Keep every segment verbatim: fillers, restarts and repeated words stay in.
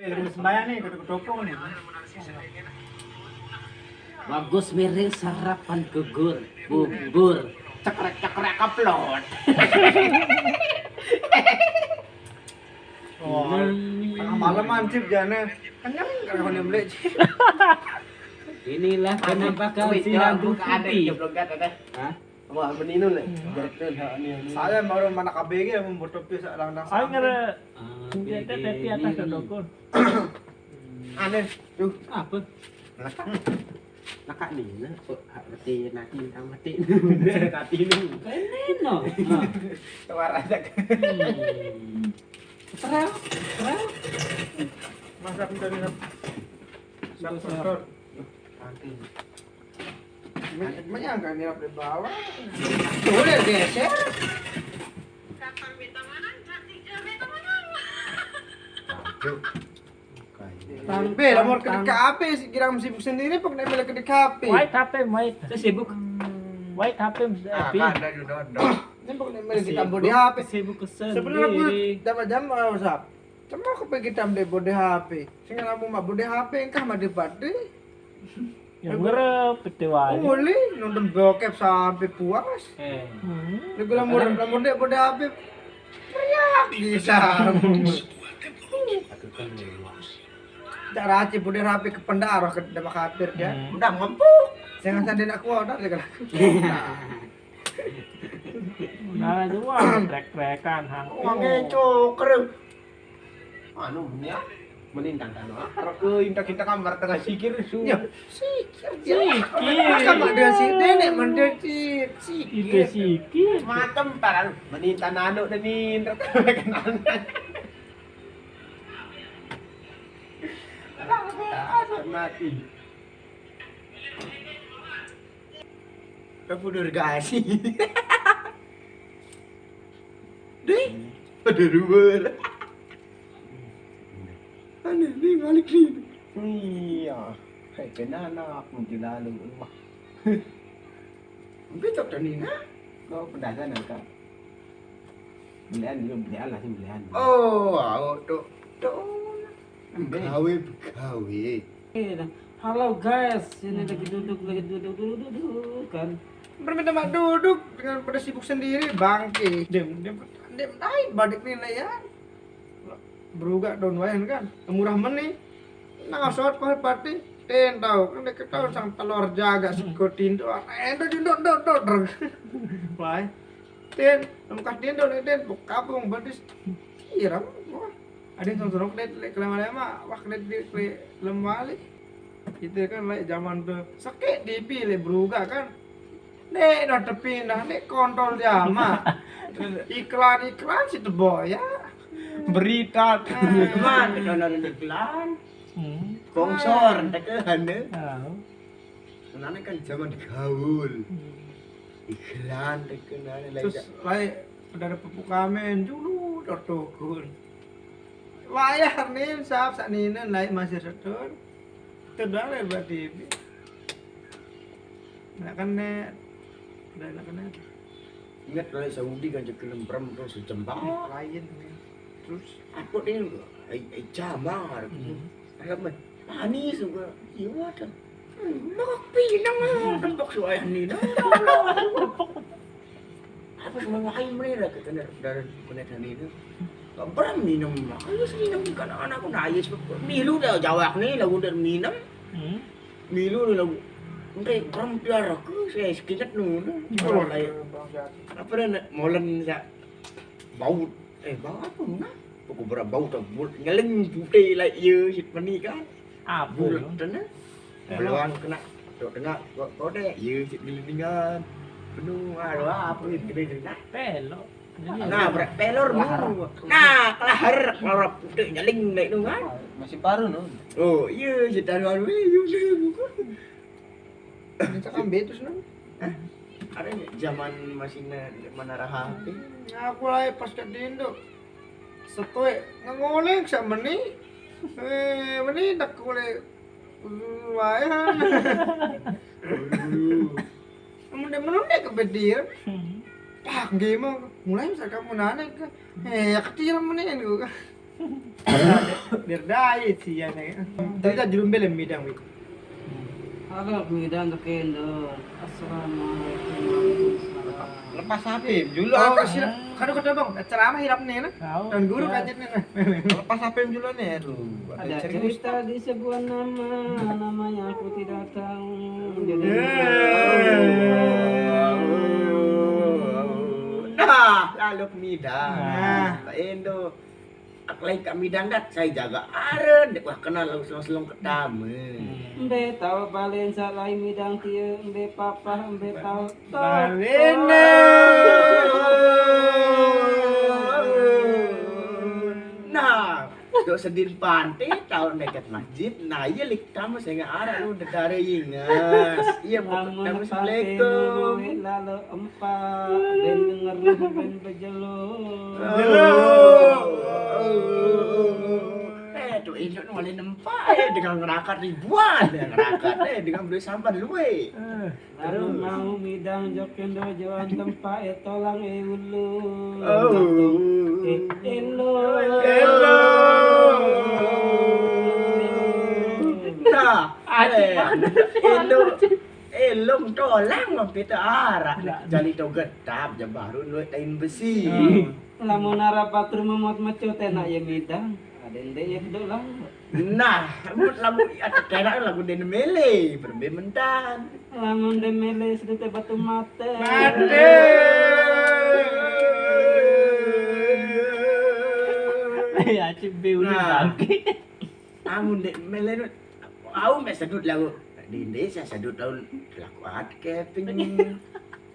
Lagi sembahyang nih, ketopong nih. Bagus, miring, sarapan, gugur, bubur. Cekrek-cekrek, keplot. Oh, tengah malam hansip jane. Kenyang kalau beli. Inilah penampakan si rambut putih. Hah? Wah, meninu nih. Saya baru mana K B G yang membutuhkan seorang. Saya ngere. Dia teh di atas dokter. Aneh. Tuh. Apa? Lekak. Lekak nih, nah, kok hak mati nanti, entah mati. Nanti ini. Keren no. Keluar aja. Terang, terang. Masa mencari. Siap, siap. Nanti. Menyangka ini apa di bawah. Boleh geser. Be, lah mau ke K P sih, kira sibuk sendiri, pok nek melek ke K P. Wait H P, wait. Saya sibuk. Wait H P, Epi. Ada juga ada. Ini pok nek melek kita bodi H P. Sibuk kesel. Sebenarnya aku dapat jam WhatsApp. Cuma aku pengen kita bodi H P. Sing kamu mau bodi H P, engkah mah dipati. Yang ngerep pete wae. Boleh nonton bokep sampai puas. Eh. Ini gue lamur lamur dek bodi H P. Teriak bisa. Cara aja bodi H P ke pendaro ke demak kafir dia. Udah ngempuk. Jangan tadi nak kuat udah dia. Nah, itu wah trek-trekan hang. Wah ngecoker. Anu ya, menintang anu. Ke intak kita kamar tengah sikir su. Ya, sikir. Sikir. Kamar dia si nenek mendek sikir. Sikir. Macam parang menintang anu dan intak. Mati. Kamu durgasi. Deh, ada dua. Aneh nih balik nih. Iya. Kayak kena anak mungkin lalu rumah. Mungkin cok Danina. Kau pedagang angka. Belian dulu, belian lah sih belian. Oh, wow, tuh, tuh. Gawe, gawe. Halo guys, ini lagi duduk, lagi duduk, duduk, duduk kan. Berminta mak duduk dengan pada sibuk sendiri, bangke. Dem, dem, dem, naik balik nih ya. Berugak daun wayan kan, murah meni. Nah, sot kau pati, ten tahu kan dia ketahuan sang telur jaga sikotin tuh. Endo jundok dok dok dok. Wah, ten, muka ten dok ten, buka pun badis. Kiram, wah. Ada yang sonsorok deh, lek kelama-lama, wah kena di lemali. Kita kan lek zaman tuh sakit dipilih berugak kan. Nek no tepi nah, nek kontrol jama. Iklan-iklan si tebo ya. Berita. Teman, kita nonton iklan. Sponsor, tekan deh. Karena kan zaman gaul. Iklan tekan lagi. Terus lain ada pupuk kamen dulu, dokter. Wayah nih, sahab sak ninen lain masih setur. Tedang lah buat T V. Nak kena, udah nak kena. Ingat kalau Saudi kan cek film perem terus jembang. Lain nih. Terus apa dia? Ai ai jamar. Alamat manis juga. Iya ada. Nak pinang ah, tembak si ayah ni. Apa semua lain mana kita dari konek ini? Gak pernah minum. Ayo sih minum kan anak-anak nangis. Milu dah jawak nih lagu dari minum. Milu nih lagu. Entah perempuan aku saya sekitar nuna. Apa dah molen ya bau eh bau apa nuna? Pokok berapa bau tak bul nyeling putih lah iya sit meni kan. Apa bulat dene. Beluan kena tok tengah kok kode iya sit milingan. Penuh ada apa gitu deh. Pelok. Nah, berat pelor nu. Nah, kelahar kelahar putih nyeling naik nu kan. Masih paru nu. Oh, iya sit anu anu iya. Ini kan betus nu. Ada zaman masih mana raha. Aku lah pas ke Indo. Setoe ngoleng sak meni. Eh, meni dak kule wayan. Mun dia menundek ke bedir. Pak, gimana? Mulai misal kamu nane ke. Eh, ya ketir meni ku. Biar dai sih ya nih. Tapi tak jerumbe lem midang wi. Halo, midang ke kendo. Assalamualaikum, waalaikumsalam. Lepas H P dulu. Oh, apa? Kasih. Kado kata bang, ceramah hilap nih nah. Tahu. Dan guru ya. Kajet nih nah. Lepas H P dulu nih, aduh. Ada cerita di sebuah nama, namanya aku tidak tahu. Jadi, eh. Nah, lalu midang. Nah. Pak Endo. Ak lain kami dangdat, saya jaga aren, dek wah kenal lalu selong-selong ketame. Mbe tau balen salai midang tie, mbe papa, mbe tau tau. Balena. Nah, dok sedin pante tau neket masjid, nah iya lik tamu saya arak lu dedare ingas. Iya, mau tamu assalamualaikum. Lalu empat, ben denger ben bejelo. Jelo. Eh, tuh induk nu wali nempa, eh, dengan ngerakat ribuan, ya, ngerakat, eh, dengan beli sampan luwe. Baru mau midang jokin dojoan tempa, eh, tolang, eh, ulu. Oh. Eh, elo. Elo. Nah, eh, elo. Eh, lom tolang mampir te arak. Jali to getap, ja baru luwek tain besi. Hmm. Lamun arak batur memot mecut enak ya midang. Ada yang dek ya kedok lah. Nah, lamun, lamun ada kena lagu den mele, berbe mentan. Lamun den mele sedete batu mate. Mate. Ya, cip be udah. Nah. Bangke. Amun dek mele nu, au mek sedut lagu. Di Indonesia sedut laun lagu at keping.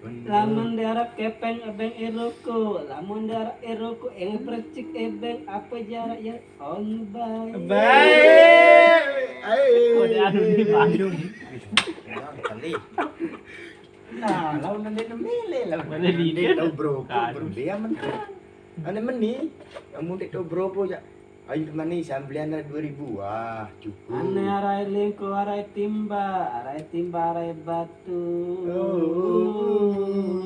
Lamun diarap kepeng ebeng iruku, lamun diarap iruku eng percik ebeng apa jarak ya on bae. Bae. Ayo. Kode anu di Bandung. Nah, kali. Nah, laun nanti mele laun. Mele nanti dia. Tahu bro, kan. Bro dia mentah. Ane meni, kamu dek tahu bro po ya. Ayo kemana sambelian ada dua ribu. Wah, cukup. Ane arai lingko, arai timba, arai timba, arai batu. Oh.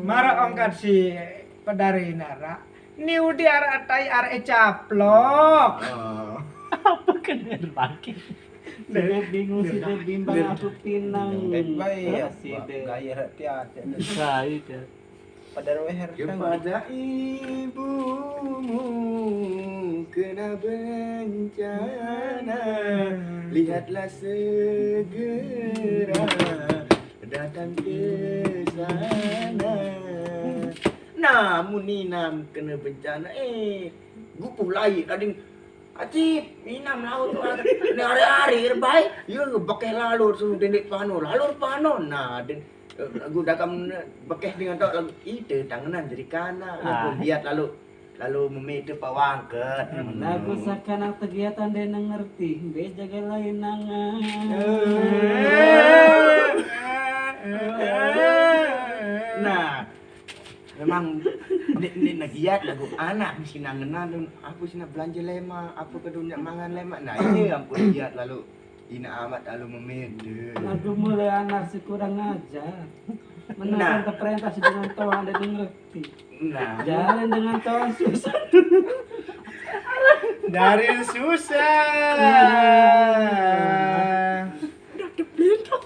Mara ongkat si pedari nara. Ni udi arai tai arai caplok. Oh. Apa kena bangke? Si Dek bingung, si Dek bimbang, aku pinang. Dek baik. Ya, si Dek. Gaya hati-hati. Gaya. Pada roe harta. Kepada ibumu kena bencana, lihatlah segera datang ke sana. Nah, mun inam kena bencana, eh, gupuh lai kading, acip, inam laut tu. Ni hari-hari rebai, ya bekeh lalur suruh dendek pano, lalur pano. Nah, den, eh, lagu dakam bekeh dengan tok lagu ite tangenan jadi kana. Ah. Lagu lihat lalu, lalu memete pawangket. Hmm. Lagu sakana kegiatan dia ngerti, dia jaga lain nangan. Nah, memang nek, nek negiat lagu anak mesti nangenan dun, aku sina belanja lema, aku ke dunia mangan lema. Nah, iya ampun giat lalu. Ina amat lalu memede. Lagu mulai anak si kurang ajar. Nah. Menang perintah si dengan toan dan ngerti. Nah. Jalan dengan toan susah. Dari susah. Udah dipelindung.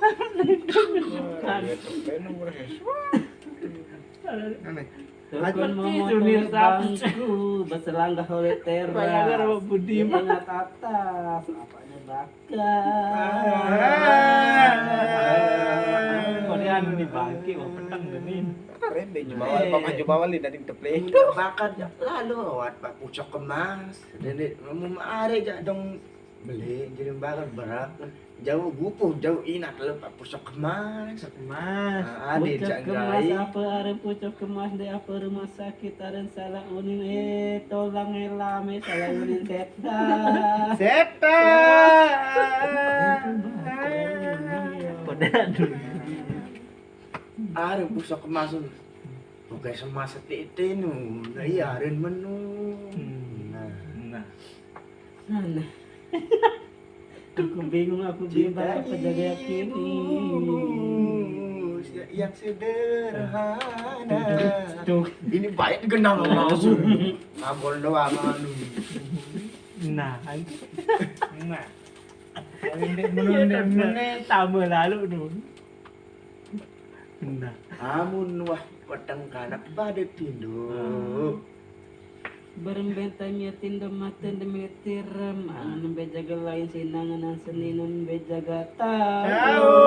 Aneh. Tukun seperti memotong Sunir Saputri. Bangku, berselanggah oleh teras. Bayangkan sama Budi, Dia Bang. Ingat atas, apanya bakar. Ah. Kok dia anu di bangke, mau petang deh nih. Rebe nyebawa, eh, paman nyebawa li dari teplek. Bakar ja, lalu lewat Pak Pucok Kemas. Dene mau are ja dong beli jadi bakar berak. Jauh gupuh, jauh inat lho Pak Pucok Kemas. Pucok Kemas. Ah, ada Pucok Kemas janggai. Apa aren Pucok Kemas di apa rumah sakit aren salah unin eh tolang eh lame salah unin setan. Setan. Kode anu. Aren Pucok Kemas. Bukan semasa tete nu. Nah, iya aren menu. Hmm. Nah. Nah. Nah, nah. Aku bingung, aku bimbang apa jadi aku ini. Cinta ibumu, si Yang sederhana. Ini baik digenang langsung. Abol doang anu. Nah, anjing. Nah. Iya, menunda menit tambah lalu dong. Nah. Amun wah peteng kanak pada tinduk. Berembentannya tindem maten demi tirem, angan bejaga lain sinangan seni nun bejaga Tahu.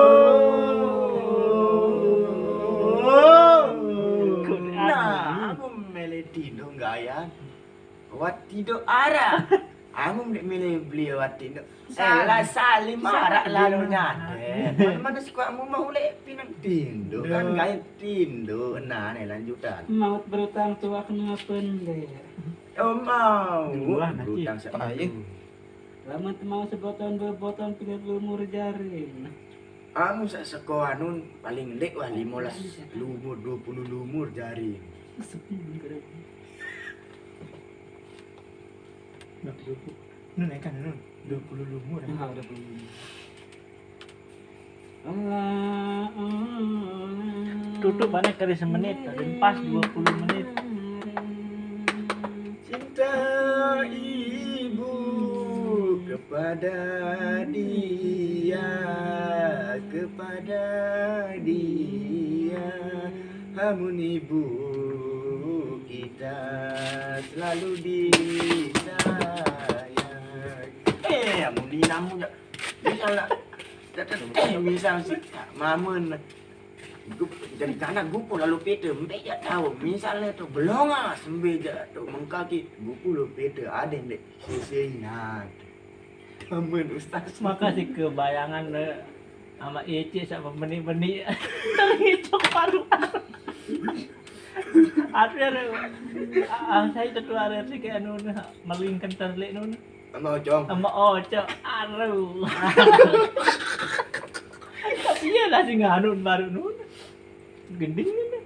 tahu. Nah, aku mele tinduk gayan. Wat tinduk arah. Aku mele beli wat tinduk. Salah salim marak lalu nyade. Mana sekuatmu mau lek pinang tinduk kan gayan tinduk. Nah, nih lanjutan. Maut berutang tua kena pendek. Oh mau. Dua, nah, Berutang Cik. Saya. Lamun mau seboton beboton pindah lumur jaring. Anu sak sekolah nun paling ndek wah lima belas lumur, dua puluh lumur jari. Nah, dua puluh. Nun naik kan nun. Dua puluh lumur. Nah, udah belum. Allah, Allah. Tutup mana kali semenit, dan pas dua puluh menit. Cinta ibu kepada dia, kepada dia. Amun ibu kita selalu disayang. Eh, amun dinamu ya. Misal nak, eh, misal si mamun. Gup-, jadi kanak gupu lalu pete, mbe ja tahu. Misalnya tu belongas, mbe ja tu mengkaki gupu lalu pete, ada ndek sisi ingat. Amun ustaz. Makasih ke bayangan eh, sama Ece sama benih-benih. Terhitung paru. Artinya ah, saya itu tuh ada sih kayak nun melingkan terlik nun. Sama Ocong. Sama Oco, aduh. Tapi iya lah sih nganun baru nun. Gending nun.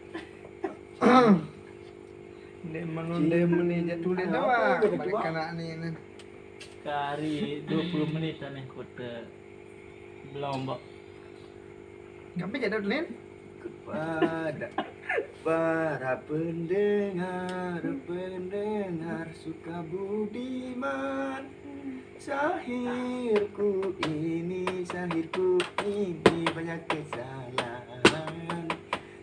Ini menunda menit jatuh doang. Balik kanak nih. Kari dua puluh menit aneh kota Lombok. Ngapain jadi Lin? Kepada para pendengar, pendengar suka budiman. Sahirku ini, sahirku ini banyak kesalahan.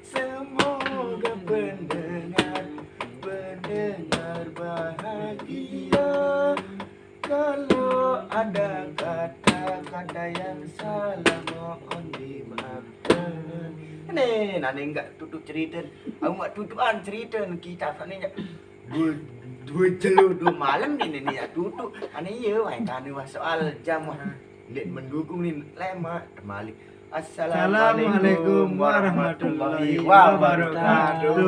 Semoga pendengar, pendengar bahagia. Kalau ada kata-kata yang salah mohon dimaafkan. Nih, nane enggak tutup cerita. Aku enggak tutupan cerita kita sana enggak. Dua, dua jelo dua malam nih nih ya tutup. Ane iya wah tane wah soal jam wah. Ndak mendukung nih lemak terbalik. Assalamualaikum warahmatullahi wabarakatuh.